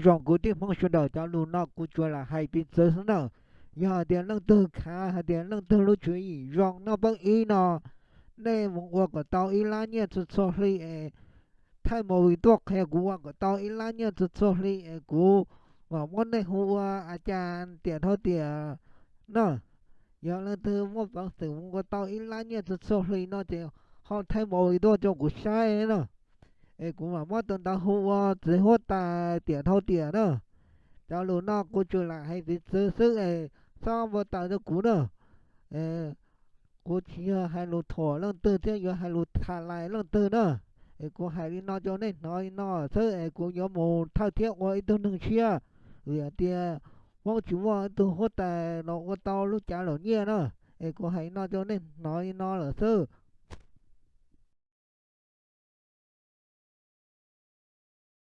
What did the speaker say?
Zoo kwv tij Hmoob sawv daws, cov lus no kuv tsuas lam hais piv txwv xwb na. Yog hais tias leej twg khav hais tias leej twg lub tswv yim zoo noj peb ib no, nej mus ua kom tau ib lab nyiaj txhua txhua hli es thaij movie tuaj qhia kuv ua kom tau ib lab nyiaj txhua txhua hli es kuv mam muab nej hu ua a cas tiam dhau tiam na. Yog leej twg muaj peev xwm mus ua tau ib lab nyiaj txhua txhua hli no ces ho thaij movie tuaj rau kuv saib na, es kuv mam muab tus ntawd hu ua txiv huab tais tiam dhau tiam na. Cov lus no kuv tsuas lam hais piv txwv xwb es txhob npau taws rau kuv na. Kuv tsis yog hais lus thuam leej twg thiab yuav hais lus tham lais leej twg na. Es kuv hais li no rau nej hnov li no xwb es kuv yuav mus thawj thiab ua ib tug neeg tshiab, vim hais tias Hmoob tsis muaj ib tug huab tais los ua tau lub cav laum nyiaj na. Es kuv hais li no rau nej hnov li no lawm xwb.